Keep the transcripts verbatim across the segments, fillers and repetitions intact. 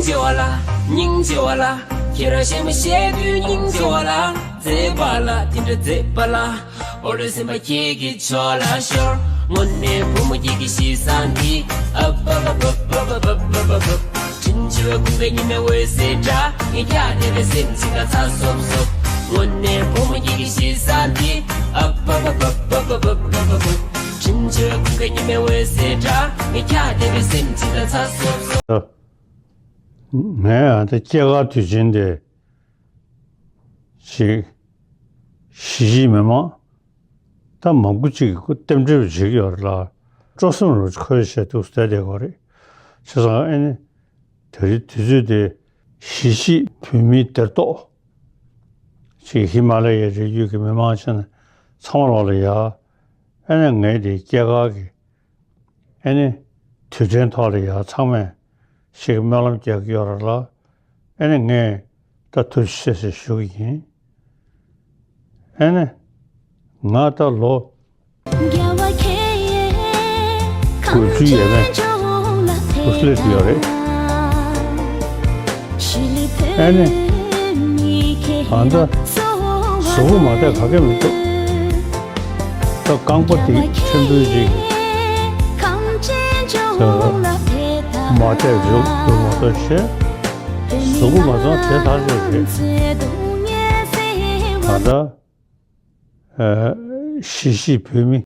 ཆེ་བ་ལ། སྙིང་རྗེ་བ་ལ། ཁྱེད་རང་གཞས་མ་བཤད་དུས་སྙིང་རྗེ་བ་ལ། མཛེས་པ་ལ། དེ་འདྲ་མཛེས་པ་ལ། འོ་ལོ་སེམས་པ་ཁྱེད་ཀྱི་ཕྱོགས་ལ་ཤོར། དངོས་གནས་བུ་མོ་ཁྱེད་ཀྱི་གཤིས་བཟང་འདི། ཨ་བ་བ་བ། དྲིན་ཆེ་བའི་ཁུང་པའི་ཉི་མའི་འོད་ཟེར་འདྲ། ངས་ཁྱག་བརྡེབས་པའི་སེམས་ཅིག་ལ་ཚ་སོབ་སོབ། དངོས་གནས་བུ་མོ་ཁྱེད་ཀྱི་གཤིས་བཟང་འདི། ཨ་བ་བ་བ། དྲིན་ཆེ་བའི་ཁུང་པའི་ཉི་མའི་འོད་ཟེར་འདྲ། ངས་ཁྱག་བརྡེབས་པའི་སེམས་ཅིག་ལ་ཚ་སོབ་སོབ། ངས་ཨ་ད་སྐྱེས་སྐར་དུས་ཆེན་དེ་ཞིག་གཞིས་བྱེས་མི་མང་ད་མང་པོ་ཅིག་གིས་རྟེན་འབྲེལ་བྱེད་ཀྱི་ཡོད་རེད་ལ། སྤྲོ་སེམས་རུ་ཁོལ་བྱས་འདུག་བསྡད་བསྡད་ཀྱི་རེད། བྱས་ཙང་ཨ་ནི་དེ་རིང་དུས་ཚོད་དེ་གཞིས་བྱེས་བོད་མིའི་སྡེར་གཏོགས་ཅིག་ཧི་མ་ལ་ཡའི་རི་རྒྱུད་ཀྱི་མི་མང་ཆེ་ཚང་མ་ལོག་ལ་ཡ། ཨ་ནི་ངའི་དེ་སྐྱེས་སྐར་གྱི་ཨ་ནི་དུས་དྲན་ཐོག་ལ་ཡ་ཚང་མས་ཞིག་སྨོན་ལམ་རྒྱག་གི་ཡོད་རེད་ལ། ཨ་ནི་ངས་ད་ཐུགས་རྗེ་ཆེ་ཞེས་ཞུ་གི་ཡིན། ཨ་ནི་ང་ད་ལོ་དགུ་བཅུ་ཡས་མས་ཧུ་སླེབས་ཡོད་རེད། ཨ་ནི་ཨ་ད་གཟུགས་པོ་མ་བདེ་ག་གེ་མི་འདུག་ད་རྐང་པ་དེ་ཕྲན་བུ་ཅིག་ད་མ་བདེ་རུ་འགྲོ་མ་གཏོགས་བྱས། གཟུགས་པོ་མ་བཟང་དེ་ཐག་ཆོད་རེད། ད་ལྟ་ཨ་གཞིས་བྱེས་བོད་མི།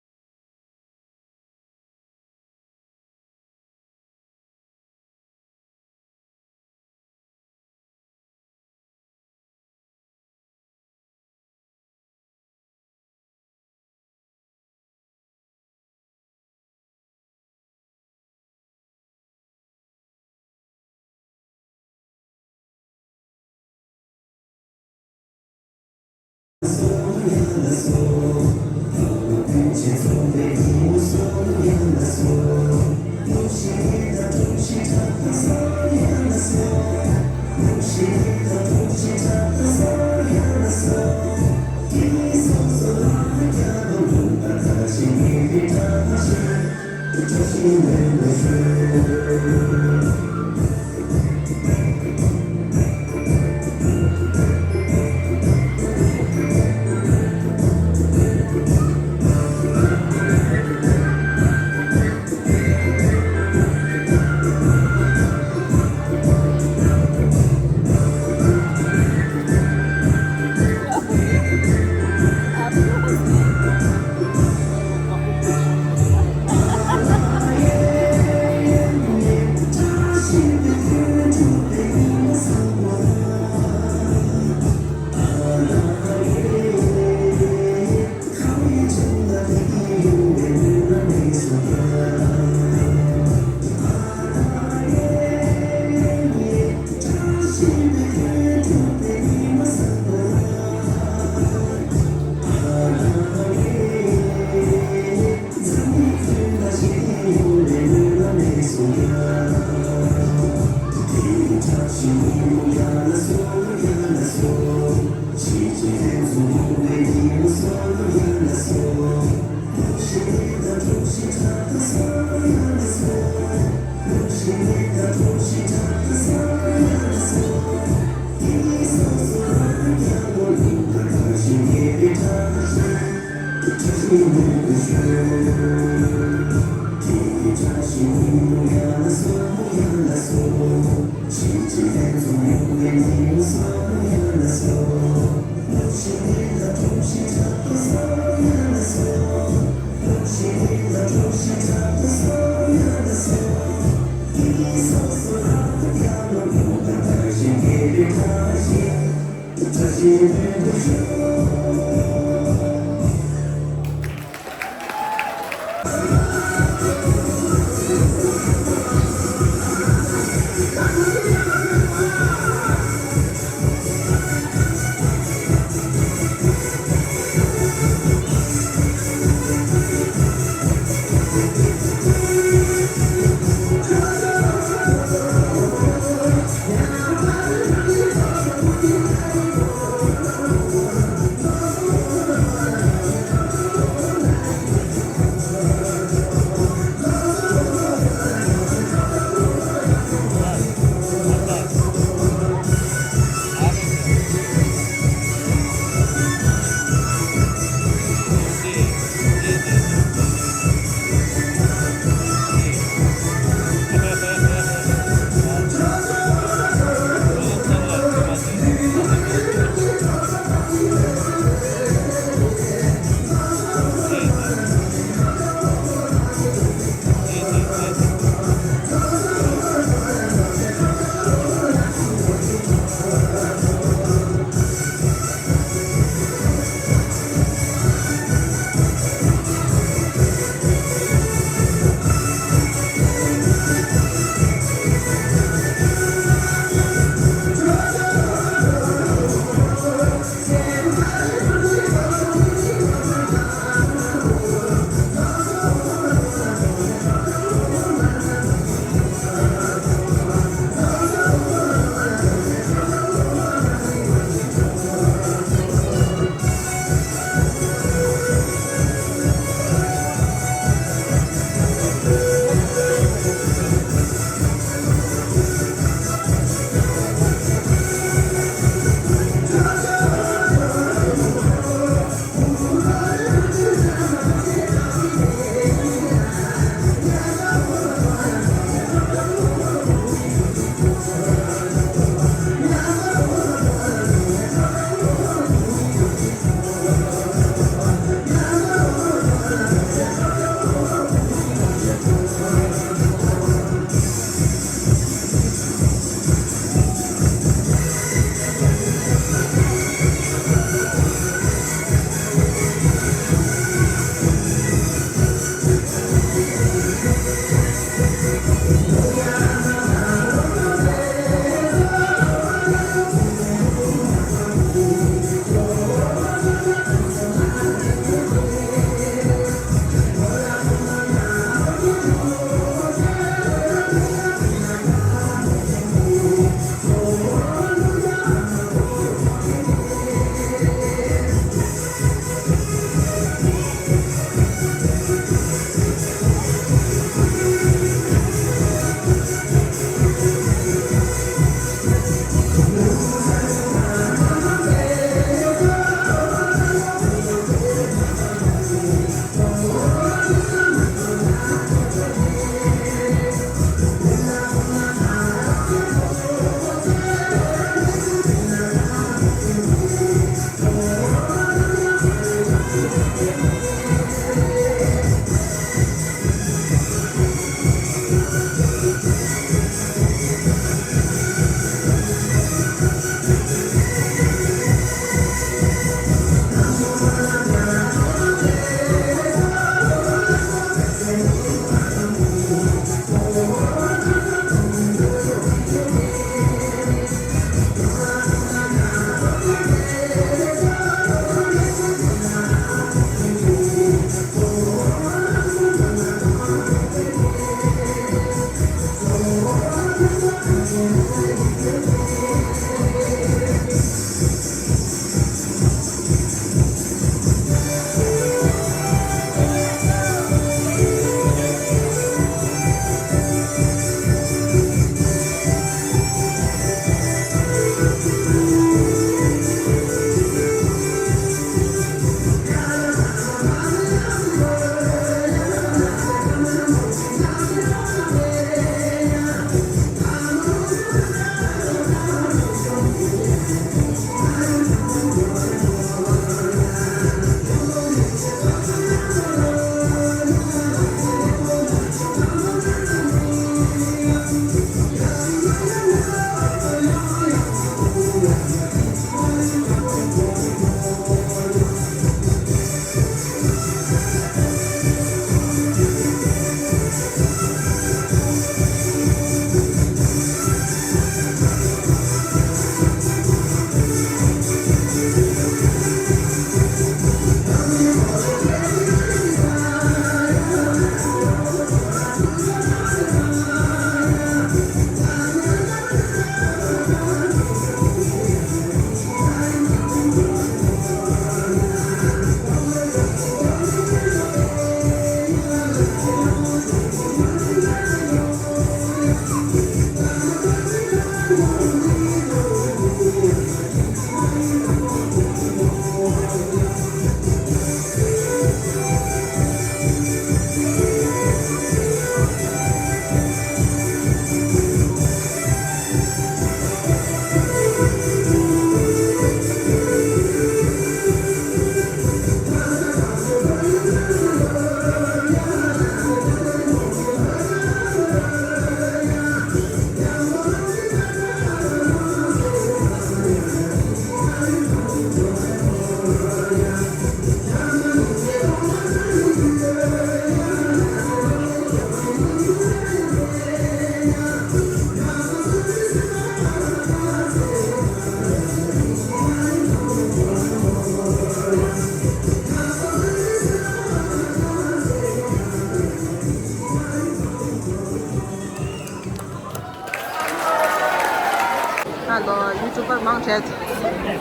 ཧ་ལོ། ཡུ་ཊུབ་པར་མང་ཆེ།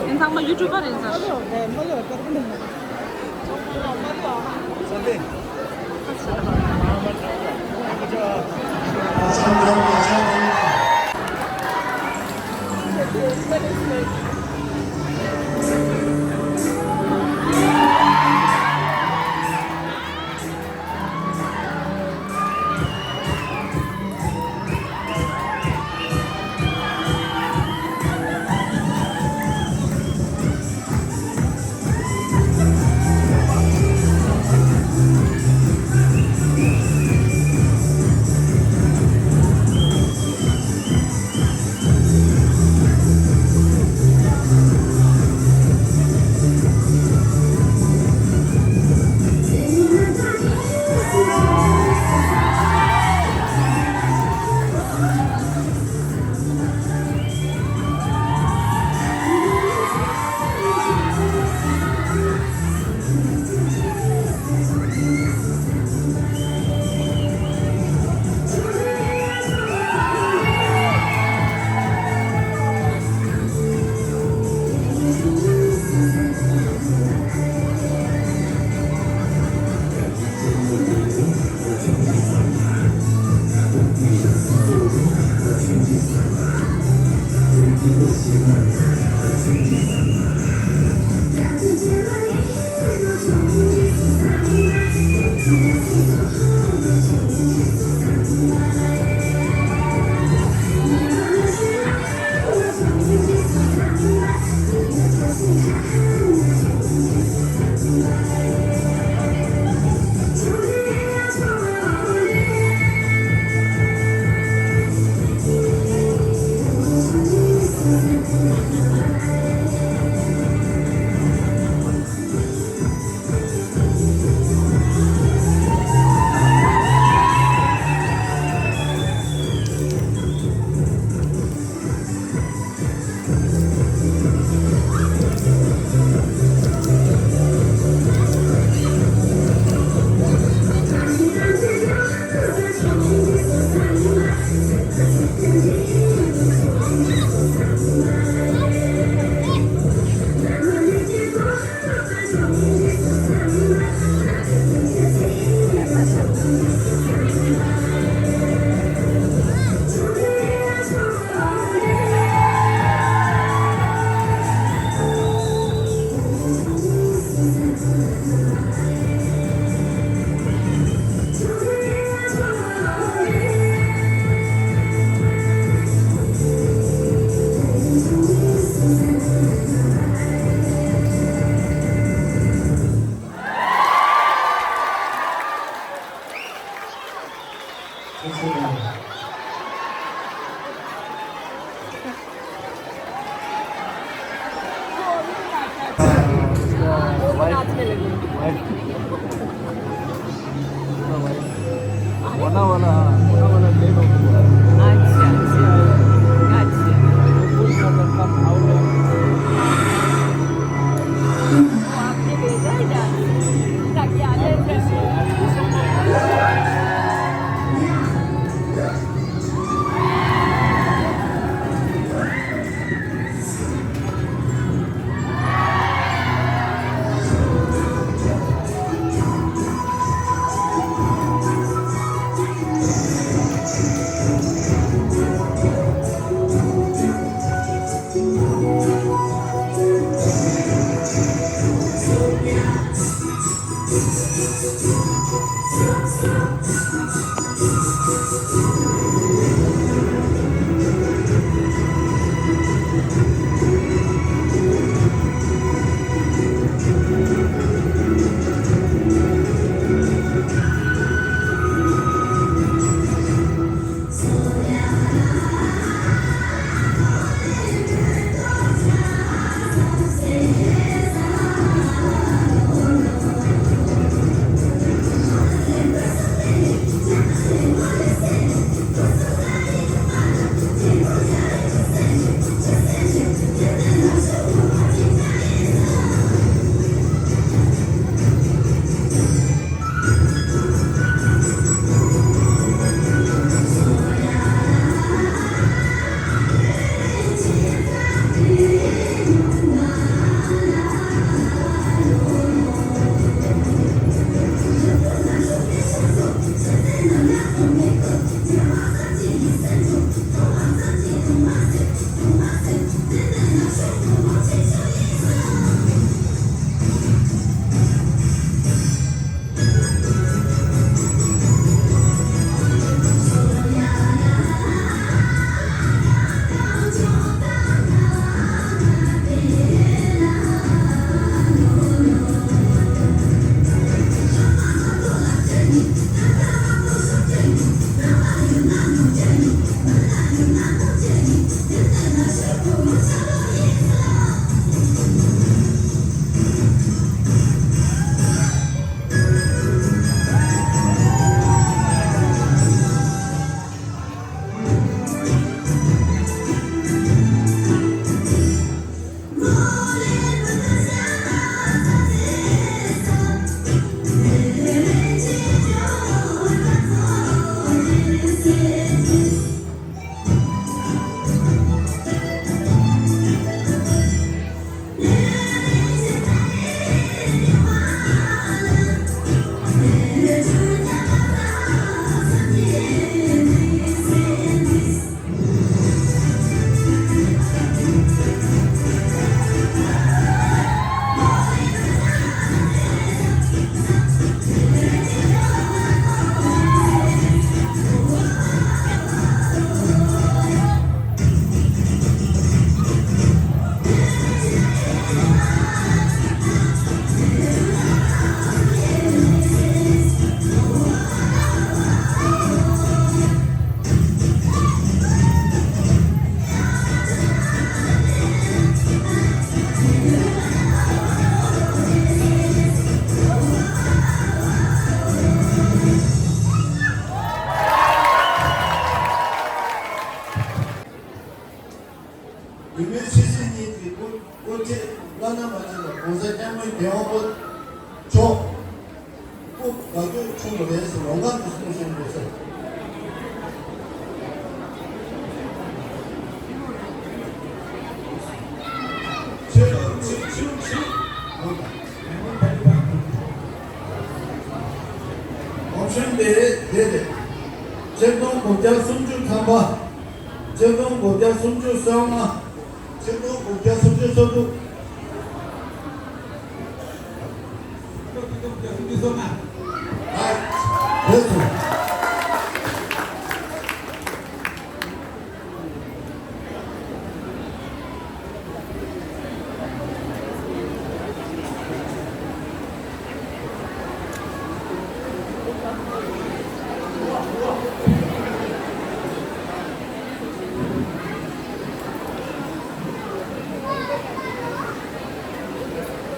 ཡིན་ཚང་མ་ཡུ་ཊུབ་པར་ཡིན་ས། होने वाला, होने वाला लेट हो गया। अच्छा, अच्छा, अच्छा। वो आपने भेजा है क्या? ताकि आ जाए। ཉིན་མོའི་ཆུ་ཚོད་གཉིས་ཀྱི་སྐོར་སྐོར་ཆེད་བླ་ན་མ་མཆིས་པ་གོང་ས་སྐྱབས་མགོན་རྒྱལ་བ་དཔལ་མཆོག་སྐུ་དགའ་སྐྱོ་བྱུང་བ་རེད་ཟེར་ལོ་འགའ་འདི་གསུང་བཞིན་ཡོད་ཟེར། དགུ་བརྒྱ་སུམ་ཅུ་ཐམ་པ། ཆིག་སྟོང་དགུ་བརྒྱ་སུམ་ཅུ་སོ་ལྔ། ཆིག་སྟོང་དགུ་བརྒྱ་སུམ་ཅུ་སོ་དྲུག། ལགས་སོ།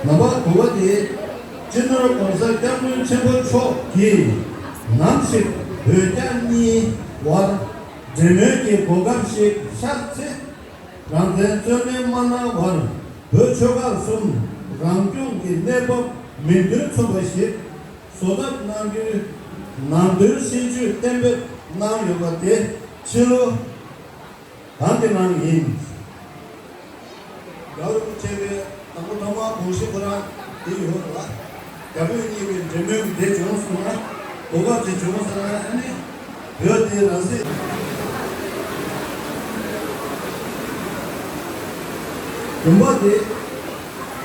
ནམ་བར་དགུ་པ་དེ། སྤྱི་ནོར་༸གོང་ས་༸སྐྱབས་མགོན་ཆེན་པོ་མཆོག་གིས་ནམ་ཞིག་བོད་རྒྱ་གཉིས་བར་འབྲེལ་མོལ་གྱི་གོ་སྐབས་ཤིག་ཤར་ཚེ། རང་བཙན་རྩོད་ལེན་མ་གནང་བར་བོད་ཆོལ་ཁ་གསུམ་རང་སྐྱོང་གི་གནས་བབ་མིང་དོན་མཚུངས་པ་ཞིག་བཟོ་ཐབས་གནང་རྒྱུའི་ནང་དོན་སྲིད་ཇུས་གཏན་འབེབས་གནང་ཡོད་པ་དེ་ཕྱི་ལོ་གང་གི་ནང་ཡིན། རྒྱལ་བ་རིན་པོ་ཆེ་གིས་དང་པོ་ཐོག་མར་དགོངས་གཞི་ཁོ་རང་དེ་ཡོད་ལ། རྒྱ་བོད་གཉིས་ཀྱི་འབྲེལ་མོལ་དེ་བྱུང་སོང་ན་གོ་སྐབས་ཅིག་བྱུང་སོང་ན་ཨ་ནི་བོད་དེ་རང་སྲིད། བདུན་པ་དེ།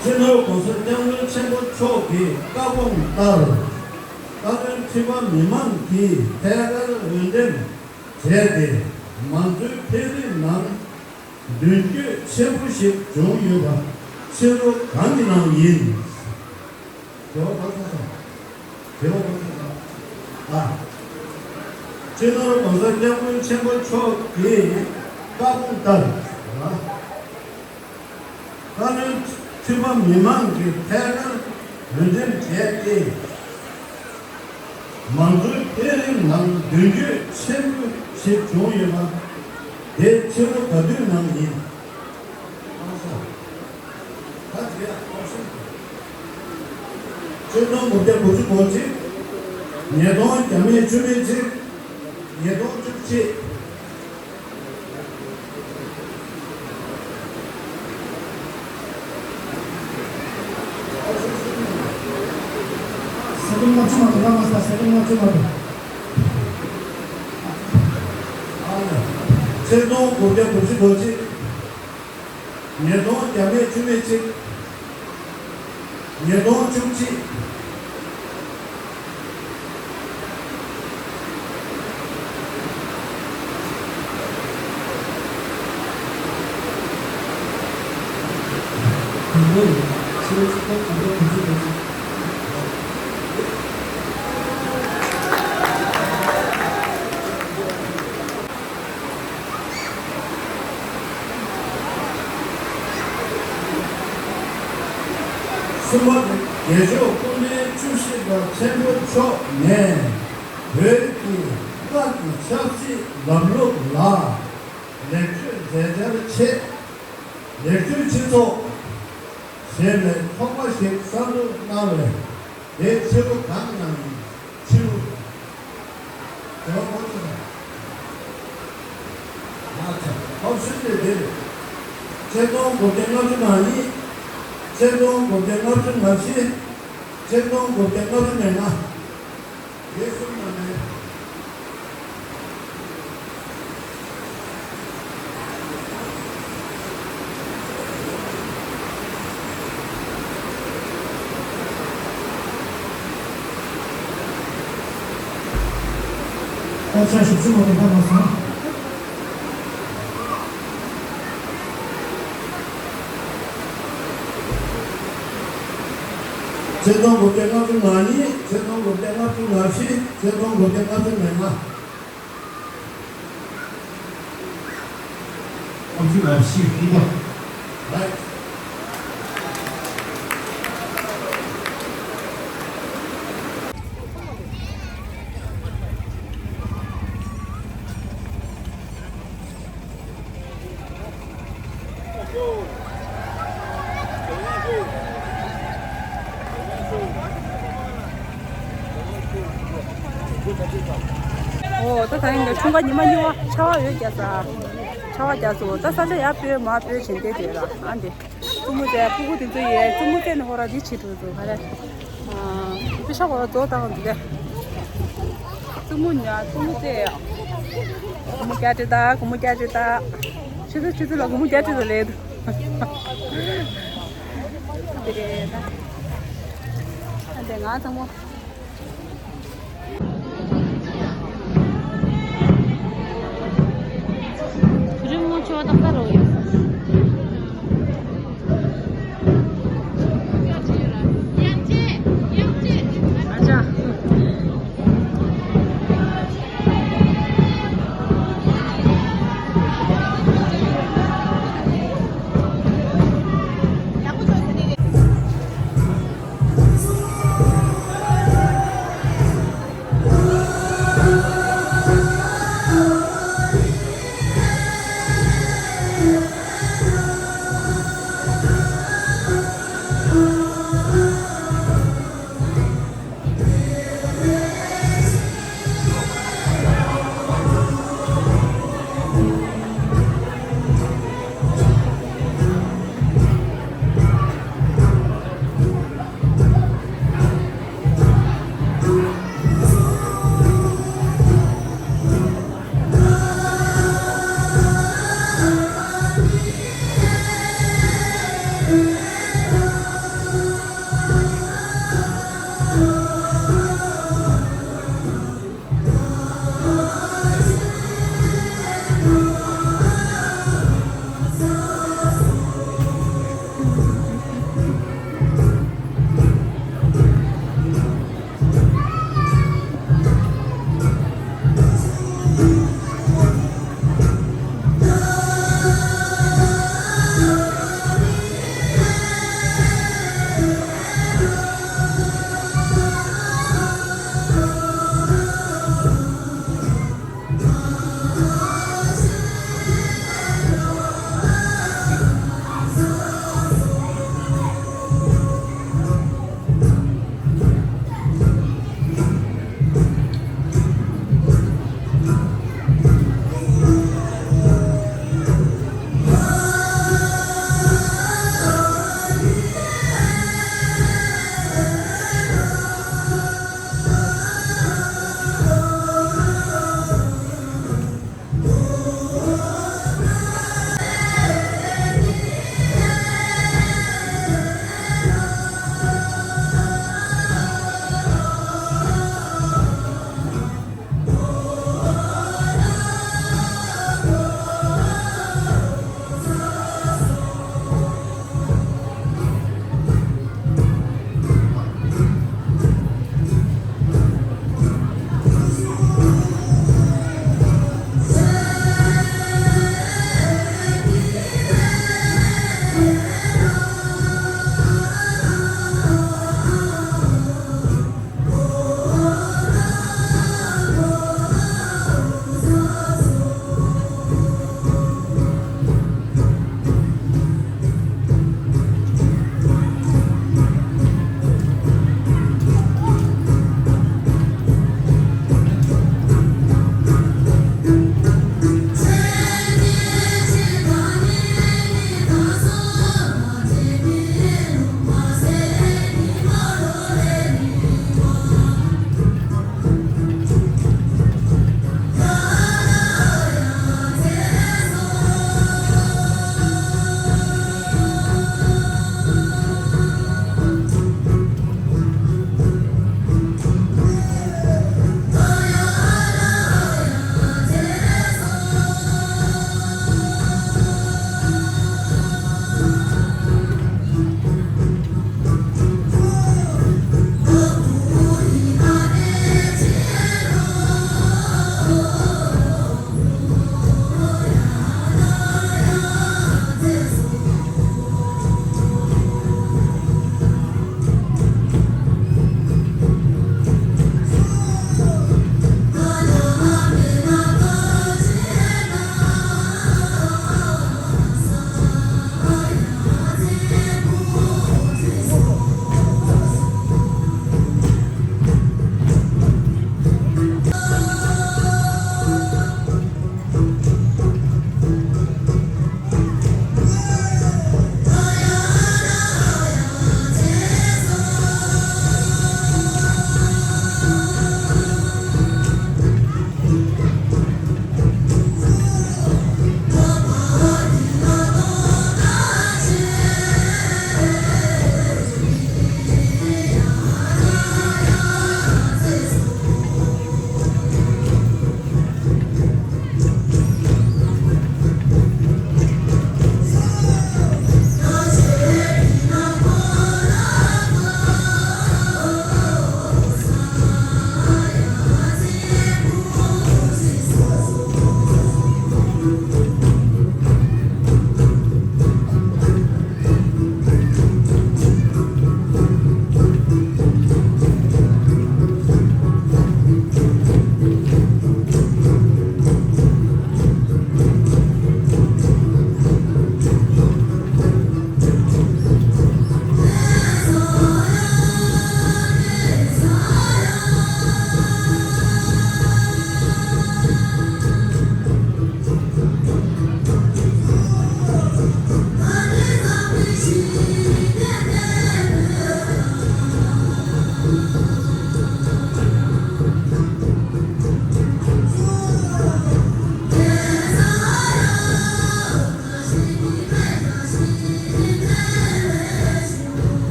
སྤྱི་ནོར་༸གོང་ས་༸སྐྱབས་མགོན་ཆེན་པོ་མཆོག་གི་བཀའ་དགོངས་ལྟར། བཀའ་བློན་ཁྲི་པ་མི་མང་གིས་ཐད་ཀར་འོས་འདེམས་བྱས་ཏེ། མང་གཙོའི་འཕེལ་རིམ་ནང་མདུན་སྐྱོད་ཆེན་པོ་ཞིག་བྱུང་ཡོད་པ་ཕྱི་ལོ་གང་གི་ནང་ཡིན། དེ་བ་གང་ས་ས། དེ་བ་གང་ས་ས། ཨ། སྤྱི་ནོར་༸གོང་ས་༸སྐྱབས་མགོན་ཆེན་པོ་མཆོག་གིས་བཀའ་དགོངས་ལྟར། ཨ། བཀའ་བློན་ཁྲི་པ་མི་མང་གིས་ཐད་ཀར་འོས་འདེམས་བྱས་ཏེ། མང་གཙོའི་འཕེལ་རིམ་ནང་མདུན་སྐྱོད་ཆེན་པོ་ཞིག་བྱུང་ཡོད་པ་དེ་ཕྱི་ལོ་ག་དུས་ནང་ཡིན། ཨང་ས། ད་དེ་ཡང་ཨོ་ཤིན། ཆིག་སྟོང་དགུ་བརྒྱ་དགུ་བཅུ་གོ་གཅིག། ཉིས་སྟོང་བརྒྱ་མེད་བཅུ་མེད་གཅིག། ཉིས་སྟོང་བཅུ་གཅིག། ས་སྟོང་ལྔ་བཅུ་མ་གཏོགས། ལྔ་མ་ས་ས་སྟོང་ལྔ་བཅུ་མ་གཏོགས། ཆིག་སྟོང་དགུ་བརྒྱ་དགུ་བཅུ་གོ་གཅིག། ཉིས་སྟོང་བརྒྱ་མེད་བཅུ་མེད་གཅིག། ཉིས་སྟོང་བཅུ་གཅིག། གསུམ་པ། རྒྱལ་མཆོག་སྐུ་ཕྲེང་བཅུ་བཞི་པ་ཆེན་པོ་མཆོག་ནས་བོད་ཀྱི་སྔར་གྱི་ཆབ་སྲིད་ལམ་ལུགས་ལ་ལེགས་བཅོས་མཛད་འཆར་ཆེད། ལེགས་བཅོས་སྤྱི་ཚོགས་ཞེས་པའི་ཚོགས་པ་ཞིག་གསར་འཛུགས་གནང་བས། དེའི་ཕྱི་ལོ་གང་ནང་ཡིན། ཕྱི་ལོ། དེ་བ་ཁོ་ཚོ་དང་། ང་ཚོ་ཧོབ་སུན་དེ་དེ་རེད། ཆིག་སྟོང་དགུ་བརྒྱ་ལྔ་བཅུ་ང་གཉིས། ཆིག་སྟོང་དགུ་བརྒྱ་ལྔ་བཅུ་ང་བཞི། ཆིག་སྟོང་དགུ་བརྒྱ་ལྔ་བཅུ་ང་ལྔ། དེ་གསུམ་ནང་ནས། སྐར་ཆ་བཞི་བཅུ་མ་གཏོགས་ལྷག་མ་སོང་། ཆིག་སྟོང་དགུ་བརྒྱ་ལྔ་བཅུ་ང་གཉིས། ཆིག་སྟོང་དགུ་བརྒྱ་ལྔ་བཅུ་ང་བཞི། ཆིག་སྟོང་དགུ་བརྒྱ་ལྔ་བཅུ་ང་ལྔ། ཨོ་ཙི་ཨོ་ཙི་ཨོ་ཙི། ཨོ། ད་ད་ཡིན་ན་འཁྲུངས་སྐར་ཉི་མ་གཉིས་པ་ཆར་པ་ཡོད་རྒྱ་ས། ཆར་པ་རྒྱ་སོ། ད་ས་ཆ་ཡར་སྤོས་མར་སྤོས་བྱེད་བསྡད་དེ་ལ་ཨ་འདི། བཙུན་མོ་དེ་སྤུ་གུ་དེ་ཚོ་ཡས་བཙུན་མོ་བཙས་ནས་ཧོ་ར་འདི་བྱེད་ཐུབ་སོང་ག་རེ། ཨ། པི་ཤ་ཧོ་ར་རྫོགས་བཏང་འདུག་གས། བཙུན་མོ་ཉ་བཙུན་མོ་བཙས་ཡ། སྒོར་མོ་བརྒྱ་སྤྲད་ད། སྒོར་མོ་བརྒྱ་སྤྲད་ད། ཆུ་ཚོད་ཆུ་ཚོད་ལ་སྒོར་མོ་བརྒྱ་སྤྲད་ད་ལེ། དེ་རེད་ད། ཨ་དེ་ང་ཚང་མ། རི་མོ་ཆོ་ད་ཁ་རོ་ཡོད། ཨ་ཅག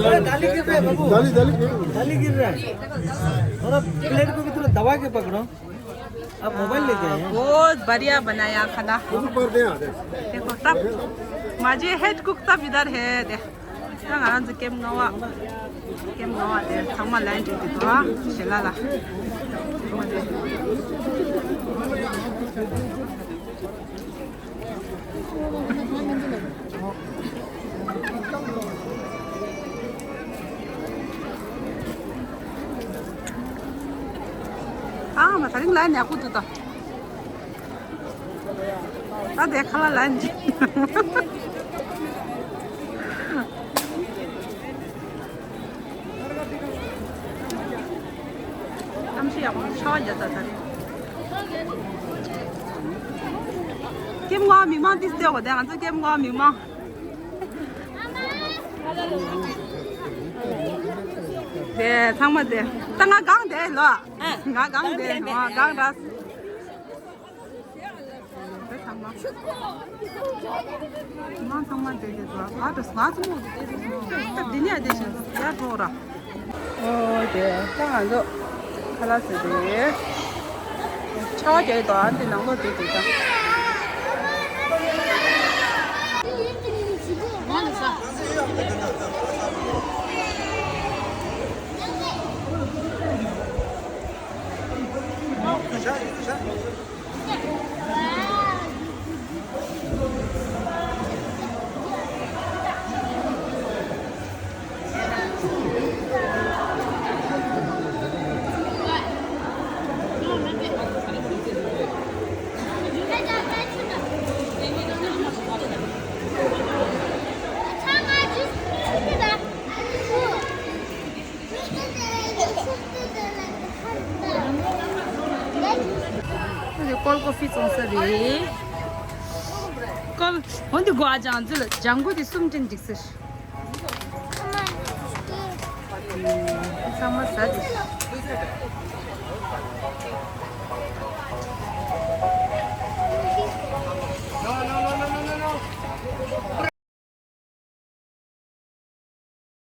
अरे, दाली गिर रहा है बाबू। दाली, दाली गिर रहा है। दाली गिर रहा है। थोड़ा प्लेट को भी थोड़ा दबा के पकड़ो। आप मोबाइल लेके आए हैं। बहुत बढ़िया बनाया खाना। देखो सब, माझे हेड कुक सब इधर है। देख, ང་རང་ཚོ་ཀེམ་ལྔ་པ། ཀེམ་ལྔ་པ་དེ་ཚང་མ་ལན་འགྲིག་གི་འདུག་ཨ། ཞལ་ལག་ལ། ཨ་མ། ད་རིང་ལན་ཡག་པོ་འདུག་ད། ད་དེ་ཁ་ལག་ལན་འགྲིག་གཏམ་བཤད་ཡག་པོ་ཆར་པ་བརྒྱབ་ཚར་ད་རེད། ཀེམ་ལྔ་པ་མི་མང་ཏིས་བལྟས་གོ། དེ་ང་ཚོ་ཀེམ་ལྔ་པ་མི་མང་། དེ་ཚང་མ་དེ། ད་ང་གང་དེ་ལོ། ང་གང་དེ་ང་གང་ར། དེ་ཚང་མ། མང་ཚང་མ་བསྡད་བསྡད་འདུག་ཨ་དེ་ང་ཚོ་མོ་ད་འདི་ནས་བསྡད་བཞིན་ཡར་འགྲོ་ར། ཨོ་དེ་ད་ང་ཚོ་ཁ་ལག་ཟས་དེ། ཆར་པ་རྒྱག་གི་འདུག་ཨ་འདི་ནང་ལོགས་བསྡད་བསྡད་ད། ཀོལ་ཀོ་ཕི་བཙོང་ས་རེད། ཀོལ། འོ་འདི་གོ་ཨ་ཅང་ཚུལ་ལ་ལྗང་གུ་དེ་གསུམ་སྤྲིན་འགྲིག་ཟེར། ཚང་མ་ཟ་དེ།